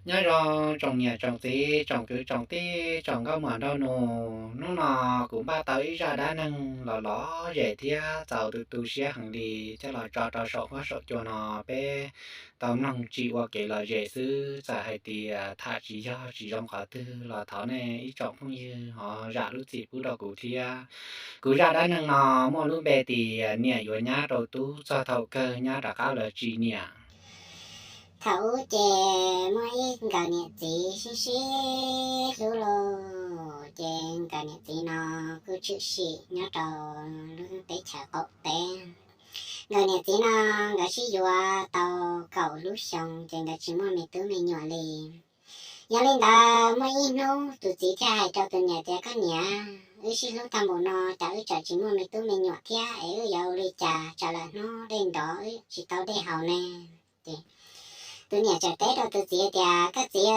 Nyob zoo tsoom niam tsoom txiv tsoom kwv tsoom tij tsoom nkauj muam nraug nus, hnub no kuv npaj tau ib zaj dab neeg los lom zem thiab txaus tu tu siab heev li coj los tso rau saum huab saum cua no peb tau mloog tsim ua kev lom zem xwb. Txawm hais tias tham tsis yog tsis zoo qhov twg los thov nej ib tsoom phooj ywg ho zam lub txim pub rau kuv thiab. Kuv zaj dab neeg no muaj lub npe tias niam yuav nyab rau tub txog thaum kawg nyab rov qab los tsis niam. Thaum ub ces muaj ib nkawm niam txiv sib sib hlub lauj, ces nkawm niam txiv no kuj tshwm sim nyob rau lub teb chaws qaum teb. Nkawm niam txiv no nkawd sib yuav tau kaum lub xyoo ces nkawd tsis muaj me tub me nyuam li. Yog li ntawd muaj ib hnub tus txiv thiaj hais rau tus niam tias, Koj niam, wb sib hlub tag npaum no cas wb tseem tsis muaj me tub me nyuam thiab es wb yuav ua li cas tsam lawm hnub dej nrov wb tsis tau dej haus ne? Ces tus niam txawm teb rau tus txiv tias, Koj txiv,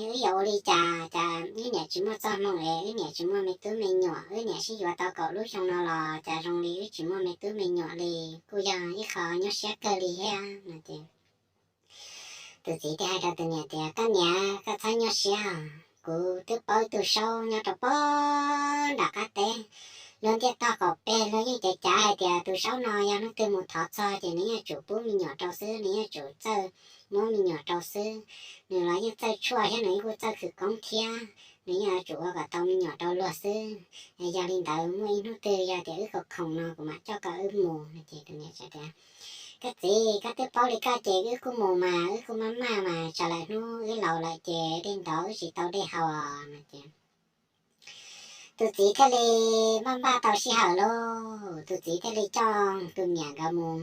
wb yuav ua li cas, cas wb niam tsis muaj txoj hmoo es wb niam tsis muaj me tub me nyuam, wb niam sib yuav tau kaum lub xyoo no los cas zoo li wb tsis muaj me tub me nyuam li, kuj yog ib qho nyuaj siab kawg li thiab no ces tus txiv thiaj hais rau tus niam tias, Koj niam, koj txhob nyuaj siab, kuv twb paub ib tug saub nyob rau pog nram qab teb, luag ntiaj tog qaum peg luag yeej cav cav hais tias tus saub no yog hnub twg mus thov txog ces nws yeej tsum pub me nyuam rau xwb, nws yeej tsum txawj muab me nyuam rau xwb. Nws los yeej txawj tshuaj thiab nws yeej kuj txawj khawv koob thiab, nws yeej yuav tsum ua kom tau me nyuam rau luag xwb. Yog li ntawd muaj ib hnub twg yog tias wb khoom khoom no kuv mam coj koj wb mus no ces tus niam tias, Koj txiv, koj twb paub li koj ces wb kuj mus mas, wb kuj maj maj mas tsam lawm hnub wb laus lawm ces dej nrov wb tsis tau dej haus no ces tus txiv thiaj li maj npaj tau sij hawm lauj, tus txiv thiaj li coj tus niam nkawd mus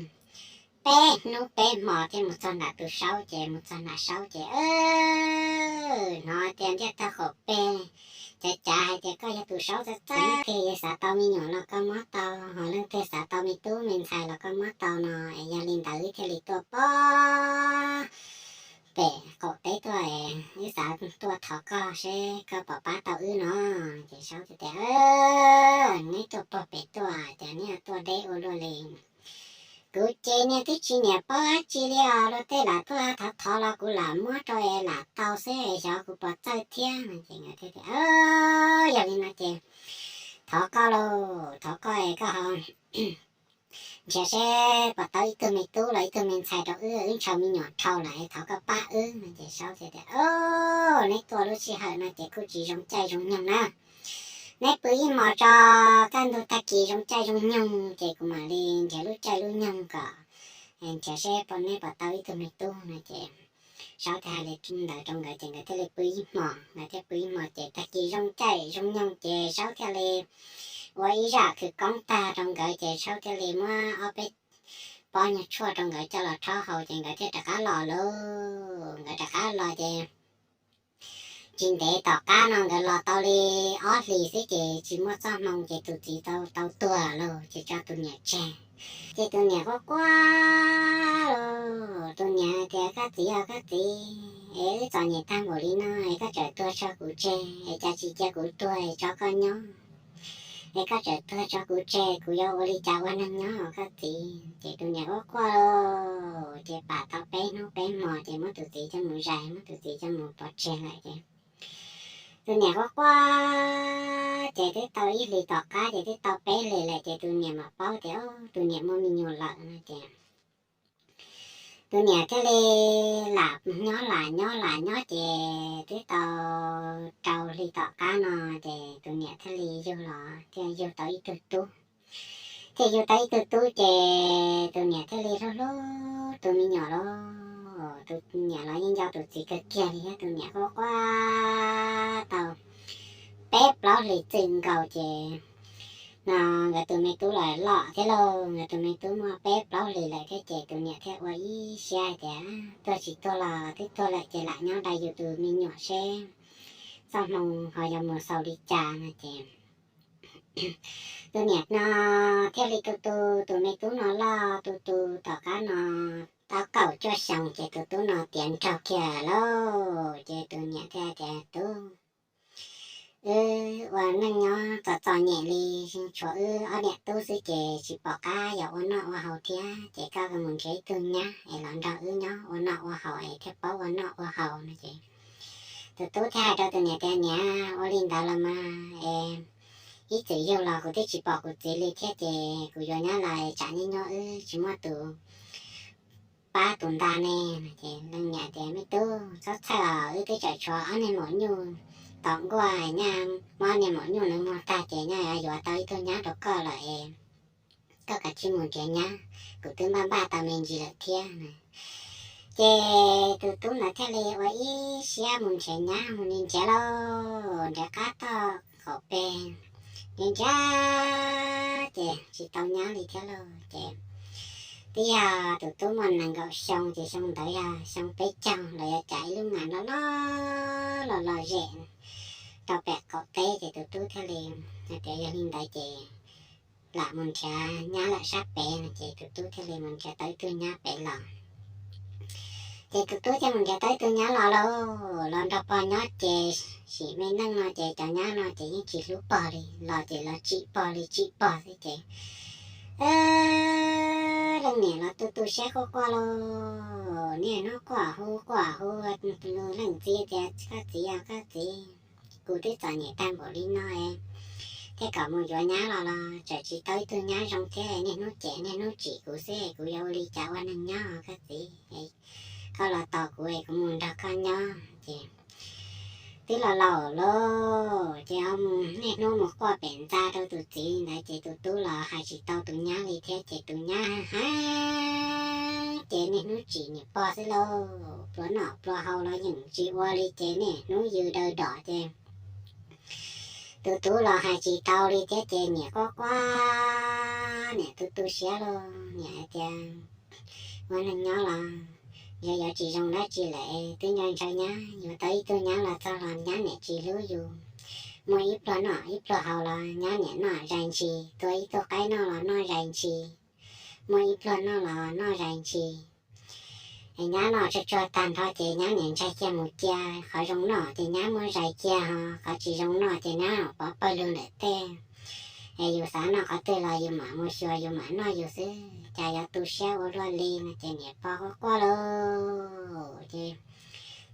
peb hnub peb hmo thiab mus txog nram tus saub ces mus txog nram saub ces hnov tias ntiaj tog qaum peg cav cav hais tias, Koj yog tus saub txawj txawj, leej twg xav tau me nyuam los koj muab tau, ho leej twg xav tau me tub me ntxhais los koj muab tau no es yog li ntawd wb thiaj li tuaj pog pem qaum teb tuaj es wb xav tuaj thov koj seb koj puas pab tau wb no. Ces saub thiaj tias, Neb tuaj pog pem tuaj ces neb tuaj deb ua luaj li. Kuv ces niag twb tsis niam paub dab tsi li os, luag tej lam tuaj thov thov los kuv lam muab rau es lam tau xwb es xyov kuv puas txawj thiab no ces nkawd thiaj tias, Yog li no ces thov koj lauj, thov koj es koj ho nrhiav seb puas tau ib tug me tub los ib tug me ntxhais rau wb, wb ntshaw me nyuam dhau lawm es thov koj pab wb no ces saub thiaj tias, Neb tuaj lub sij hawm no ces kuj tsis zoo caij zoo nyoog na. Neb pw ib hmos tso, kaj ntug tag kis zoo caij zoo nyoog ces kuv mam li nrhiav lub caij lub nyoog kom nrhiav seb neb puas tau ib tug me tub no ces saub thiaj hais li ntawd rau nkawd ces nkawd thiaj li pw ib hmos, nkawd thiaj pw ib hmos ces tag kis zoo caij zoo nyoog ces saub thiaj li ua ib zaj khawv koob tag rau nkawd ces saub thiaj li muab ob peb pob nyuag tshuaj rau nkawd coj los rhaub haus ces nkawd thiaj rov qab los lauj. Nkawd rov qab los ces tsis ntev tom qab no nkawd los tau li ob hlis xwb ces tsis muaj txoj hmoo ces tus txiv tau tau tuag lauj ces tso tus niam tseg. Ces tus niam quaj quaj lauj, tus niam tias, Koj txiv os koj txiv, es wb txom nyem tag npaum li no es koj tseem tuag tso kuv tseg, es cas tsis cia kuv tuag es tso koj nyob, es koj tseem tuag tso kuv tseg, kuv yuav ua li cas ua neeg nyob os koj txiv? Ces tus niam quaj quaj lauj, ces pam tau peb hnub peb hmo ces muab tus txiv coj mus zais, muab tus txiv coj mus pov tseg lawm ces tus niam quaj quaj ces twb tau ib hlis tom qab ces twb tau peb hlis lawm ces tus niam mam paub tias tus niam muaj me nyuam lawm no ces tus niam thiaj li lam nyob lam nyob lam nyob ces twb tau rau hli tom qab no ces tus niam thiaj li yug los thiaj yug tau ib tug tub. Thiaj yug tau ib tug tub ces tus niam thiaj li hlub hlub tus me nyuam lauj. Tus niam los yeej nco tus txiv kawg kiag li thiab, tus niam quaj quaj tau peb plaub hlis txwm nkaus ces no nkawd tus me tub los loj thiab lauj, nkawd tus me tub muaj peb plaub hlis lawm thiab ces tus niam thiaj ua ib siab hais tias tuag tsis tuag los twb tuag lawm ces lam nyob dai yus tus me nyuam seb txoj hmoo ho yuav mus xaus li cas no ces tus niam no thiaj li tu tu tus me tub no loj tu tu tom qab no tau kaum cuaj xyoos ces tus tub no tiav nraug kiag lauj. Ces tus niam thiaj tias, Tub, wb ua neej nyob txom txom nyem li, tshuav wb ob niam tub xwb ces tsis pom qab yuav ua noj ua haus thiab, ces koj mus nrhiav ib tug nyab es los nrog wb nyob ua noj ua haus es thiaj paub ua noj ua haus no ces tus tub thiaj hais rau tus niam tias, Niam, ua li ntawd los mas es ib txwm yug los kuv twb tsis pom kuv txiv li thiab ces kuv yuav nyab los tsam nyuaj nyuaj wb tsis muaj tus pab tus nta ne. Ces leej niam tias, Me tub, txhob txhawj os, wb twb tseem tshuav ob niag maum nyuj tom nkuaj, nyaj muab niag maum nyuj ntawd muag tag ces nyaj yuav yuav tau ib tug nyab rau koj lawm es koj kav tsij mus nrhiav nyab, kuv twb npaj npaj tau me ntsis lawm thiab. Ces tus tub ntawd thiaj li ua ib siab mus nrhiav nyab, mus nrhiav lauj, nrhiav qab toj qaum peg, nrhiav nrhiav ces tsis tau nyab li thiab lauj. Ces twb yog tus tub muaj nees nkaum xyoo ces xyoo ntawd yog xyoo peb caug los yog cas ib lub nas loj loj los lom zem rau pem qaum teb ces tus tub thiaj li hais tias, Yog li ntawd ces lam mus nrhiav nyab lawm sab pem no. Ces tus tub thiaj li mus nrhiav tau ib tug nyab pem los. Ces tus tub thiaj mus nrhiav tau ib tug nyab los lauj, los nrog pog nyob ces sim me neej no ces cov nyab no ces yeej tsis hlub pog li, los ces los tsim pog li tsim pog xwb ces leej niam los tu tu siab quaj quaj lauj, niaj hnub quaj hu quaj hu, leej txiv tias, Koj txiv os, koj txiv, kuv twb txom nyem tag npaum li no thiaj kom mus yuav nyab los los tseem tsis tau ib tug nyab zoo thiab, niaj hnub cem niaj hnub tsim kuv xwb, kuv yuav ua li cas ua neeg nyob koj txiv? Koj los tos kuv es kuv mus nrog koj nyob. Ces twb los laus lawm ces ho mus niaj hnub mus quaj pem ntxa rau tus txiv ntawd ces tus tub los hais tsis tau tus nyab li thiab ces tus nyab heev ces niaj hnub tsim niam pog xwb lauj, pluas noj pluas haus los yeej tsis ua li ces niaj hnub yws daws dom ces tus tub los hais tsis tau li thiab ces niam quaj quaj, niam tu tu siab lauj, niam hais tias, Ua neeg nyob los yog yuav tsis zoo dab tsi lawm, twb nco ntshaw nyab, yuav tau ib tug nyab los txog los nyab niam tsis hlub yus. Muaj ib pluag noj ib pluag haus los nyab niam noj zais ntshis, tua ib tug qaib noj los noj zais ntshis, muaj ib pluag noj los noj zais ntshis. Es nyab noj tsuag tsuag tag nrho ces nyab niam ntshai cia mus cia, qhov zoo noj ces nyab muab zais cia ho, qhov tsis zoo noj ces nyab pov pawg lug ntawm tej. Es yus xav noj qhov twg los yus mam mus xyuas yus mam noj yus xwb, cas yuav tu siab ua luaj li no ces niam pog quaj quaj lauj. Ces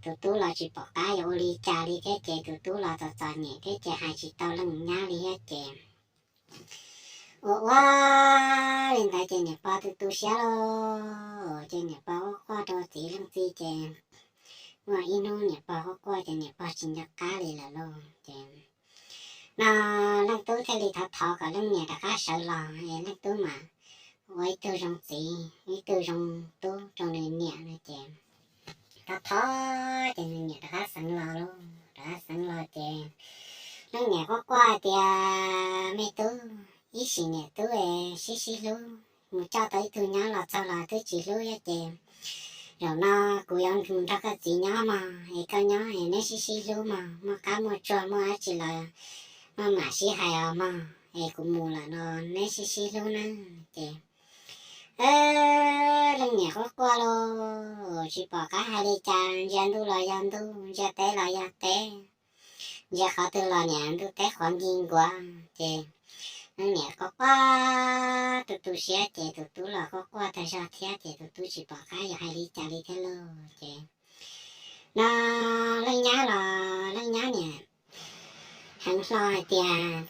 tus tub los tsis pom qab yuav ua li cas li thiab ces tus tub los txom txom nyem thiab ces hais tsis tau leej nyab li thiab ces ua ua li ntawd ces niam pog tu tu siab lauj. Ces niam pog quaj quaj rau txiv leej txiv ces muaj ib hnub niam pog quaj quaj ces niam pog tsis nco qab li lawm lauj. Ces no leej tub thiaj li thov thov kom leej niam rov qab sawv los es leej tub mam ua ib tug zoo txiv ib tug zoo tub rau nws niam no ces thov thov ces nws niam rov qab xeev los lauj. Rov qab xeev los ces leej niam quaj quaj tias, Me tub, ib sim niam tub es sib sib hlub, mus coj tau ib tug nyab los txog los twb tsis hlub thiab ces zaum no kuv yuav mus nrog koj txiv nyob mog, es koj nyob es neb sib sib hlub mog, muaj qab muaj tsuag muaj dab tsi los maj mam sib hais os mog, es kuv mus lawm no neb sib sib hlub nawb. Ces leej niam quaj quaj lauj, tsis pom qab hais li cas, ntsia ntuj los yog ntuj, ntsia teb los yog teb, ntsia qhov twg los niam ntuj teb qhuav nkig nkuav. Ces leej niam quaj quaj tu tu siab ces tus tub los quaj quaj tag zog thiab ces tus tub tsis pom qab yuav hais li cas li thiab lauj. Ces no leej nyab los leej nyab niam heev hlo hais tias,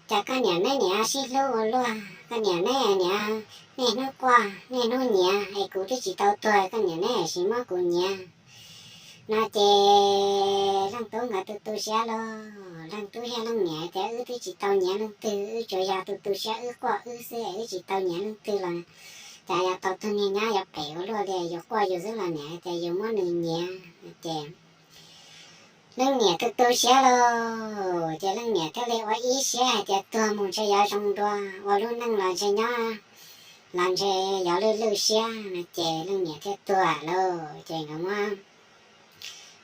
Cas koj niam neb niam sib hlub ua luaj, koj niam neb niam niaj hnub quaj niaj hnub nyiav es kuv twb tsis tau tuag koj niam neb sim muab kuv nyiav. No ces leej tub nkawd tu tu siab lauj, leej tub thiab leej niam tias, Wb twb tsis tau nyiav leej twg, wb tsuas yog tu tu siab wb quaj wb xwb, wb tsis tau nyiav leej twg los cas yuav tau tug niag nyab yuav phem ua luaj li, yus quaj yus xwb los niam tias yus muab nws nyiav. Ces leej niam tu tu siab lauj, ces leej niam thiaj li ua ib siab hais tias, Tuag mus ntshe yuav zoo dua, ua lub neej los ntshe nyob los ntshe yuav lwj lwj siab no. Ces leej niam thiaj tuag lauj. Ces nkawd muab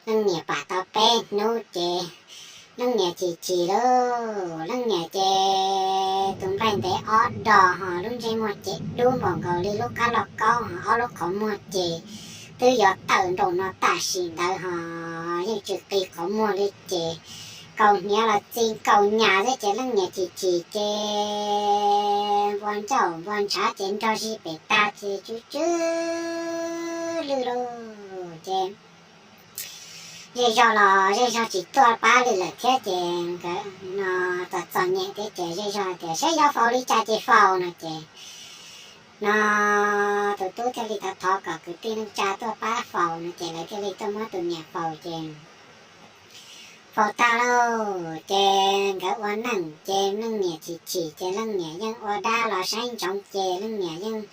leej niam pam tau peb hnub ces leej niam chim chim lauj, leej niam ces tus nplaig ntev ob dos ho lub ntsej muag ces dub npaum nkaus li lub qab lauj kaub ho ob lub qhov muag ces twb yuav tawm nraum no tam sim ntawd ho yeej tsis qi qhov muag li ces kaus hniav los txi kaus nyas xwb ces leej niam chim chim ces npua ncauj npua ntshav ces nrog zig pem tag ces tsw tsw lwj lauj. Ces zej zog los zej zog tsis tuaj pab li lawm thiab ces nkawd no txom txom nyem thiab ces zej zog tias saib yuav faus li cas ces faus no ces no tus tub thiaj li thov thov kom kwv tij neej tsa tuaj pab faus no ces lawv thiaj li tuaj muab tus niam faus ces faus tag lauj ces nkawd ua neej ces leej niam chim chim ces leej niam yeej ua dab los saib ntsoov ces leej niam yeej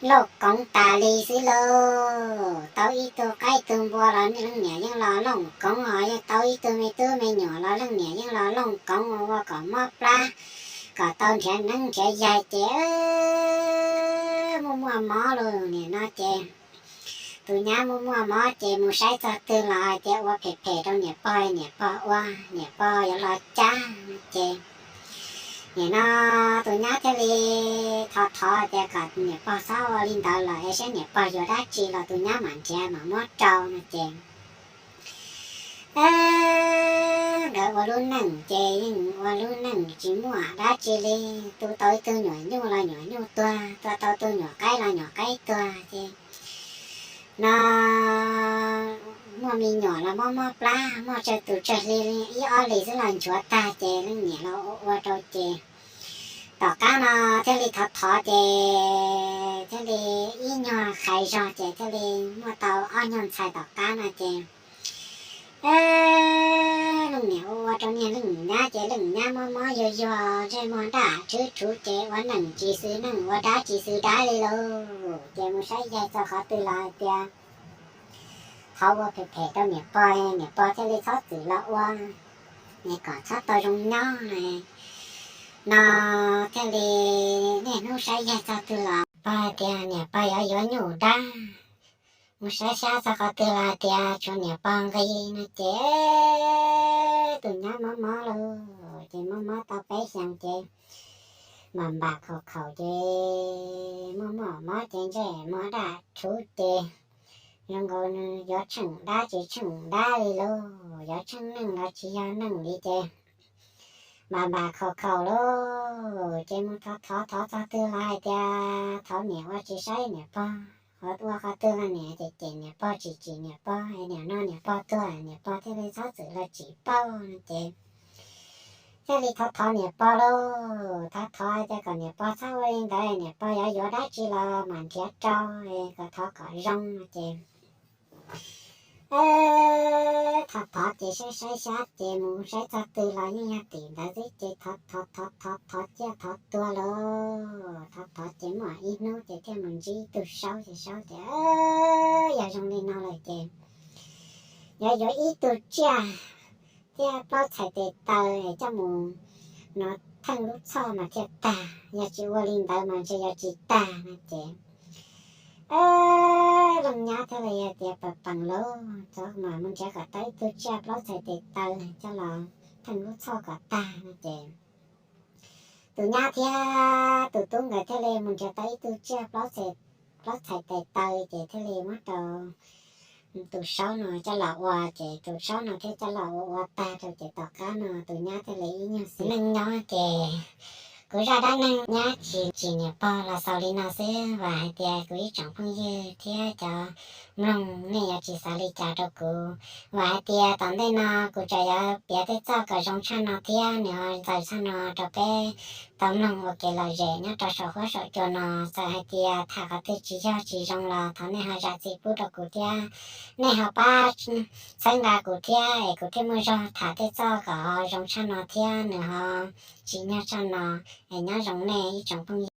looj koov tas li xwb lauj. Tau ib tug qaib tug npua los leej niam yeej los looj koov os, yeej tau ib tug me tub me nyuam los leej niam yeej los looj koov ua kom mob plab, kom tau nrhiav neeb nrhiav yaig ces muaj muaj mob lauj. Nim no ces tus nyab muaj muaj mob ces mus saib txog twg los hais tias ua phem phem rau niam pog, niam pog ua, niam pog yuav los cab ces nim no tus nyab thiaj li thov thov tias kom niam pog txhob ua li ntawd lawm es saib niam pog yuav dab tsi los tus nyab mam nrhiav mam muab rau no ces nkawd ua lub neej ces yeej ua lub neej tsis muaj dab tsi li. Tu tau ib tug nyuam nyuj los nyuam nyuj tuag, tua tau tus nyuam qaib los nyuam qaib tuag ces no muaj me nyuam los mob mob plab, muaj tsawg tus tsawg hli li ib ob hlis xwb los nchuav tag ces leej niam los ua ua rau ces tom qab no thiaj li thov thov ces thiaj li ib nyuag qhais zog ces thiaj li muaj tau ob nyuag ntxhais tom qab no ces leej niam ua ua rau niag leej nyab ces leej nyab mob mob yuag yuag ntsej muag daj rhuv rhuv ces ua neej tsis xws neej ua dab tsis xws dab li lauj. Ces mus saib yaig txog qhov twg los hais tias thov ua phem phem rau niam pog, niam pog thiaj li txhob txwm los ua, es kom txhob tau zoo nyob no thiaj li niaj hnub saib yaig txog twg los pog hais tias niam pog yuav yuav nyuj dab, mus saib xyab txog qhov twg los hais tias tshuav niam pog nqi no ces tus nyab mob mob lauj, ces mob mob tau peb xyoos ces npam npam khaum khaum ces muaj muaj mob ces ntsej muag daj rhuv ces zoo nkaus nws yuav tsheej dab tsis tsheej dab li lauj, yuav tsheej neej los tsis yog neej li ces npam npam khaum khaum lauj, ces mus thov thov thov txog twg los hais tias thov niam ua tsis saib niam pog, ua qhov twg los niam cem cem niam pog tsis tsim niam pog, niam no niam pog tuag niam pog thiaj li txhob txwm los tsim pauj no ces thiaj li thov thov niam pog lauj, thov thov tias kom niam pog txhob ua li ntawd, niam pog yuav yuav dab tsi los mam nrhiav rau, kom thov kom zoo no ces thov thov ces saib saib xyab ces mus saib txog twg los yeej yog tim ntawd xwb ces thov thov thov thov thov ciaj thov tuag lauj, thov thov ces muaj ib hnub ces thiaj mus ntsib ib tug saub ces saub tias yog zoo li no lawm ces yuav yuav ib tug tsiaj thiab plaub txhais tes taw coj mus no theej lub txhoj mas thiaj tag, yog tsis ua li ntawd mas ntshe yuav tsis tag no ces leej nyab thiaj li hais tias pam peem lauj, txhob mas mus nrhiav kom tau ib tug tsiaj plaub txhais tes taw coj los theej lub txhoj kom tag no ces tus nyab thiab tus tub nkawd thiaj li mus nrhiav tau ib tug tsiaj plaub txhais tes taw ces thiaj li muab rau tus saub no coj los ua ces tus saub no thiaj coj los ua ua tag rau ces tom qab no tus nyab thiaj li ib nyuag xis neej nyob ces kuv zaj dab neeg nyab tsis tsim niam pog los xaus li no xwb, vam hais tias kuv ib tsoom phooj ywg thiab cov mloog nej yuav tsis xav li cas rau kuv. Vam hais tias tom ntej no kuv tseem yuav piav tej txoj kom zoo tshaj no thiab nws ho ntxaws tshaj no rau peb tau mloog ua kev lom zem nyob rau saum huab saum cua no. Txawm hais tias tham qhov twg tsis yog tsis zoo los thov nej ho zam txim pub rau kuv thiab nej ho pab txhawb nqa kuv thiab es kuv thiaj muaj zog tham tej txoj kom ho zoo tshaj no thiab nws ho tsim nyog tshaj no. Es nyob zoo nej ib tsoom phooj ywg.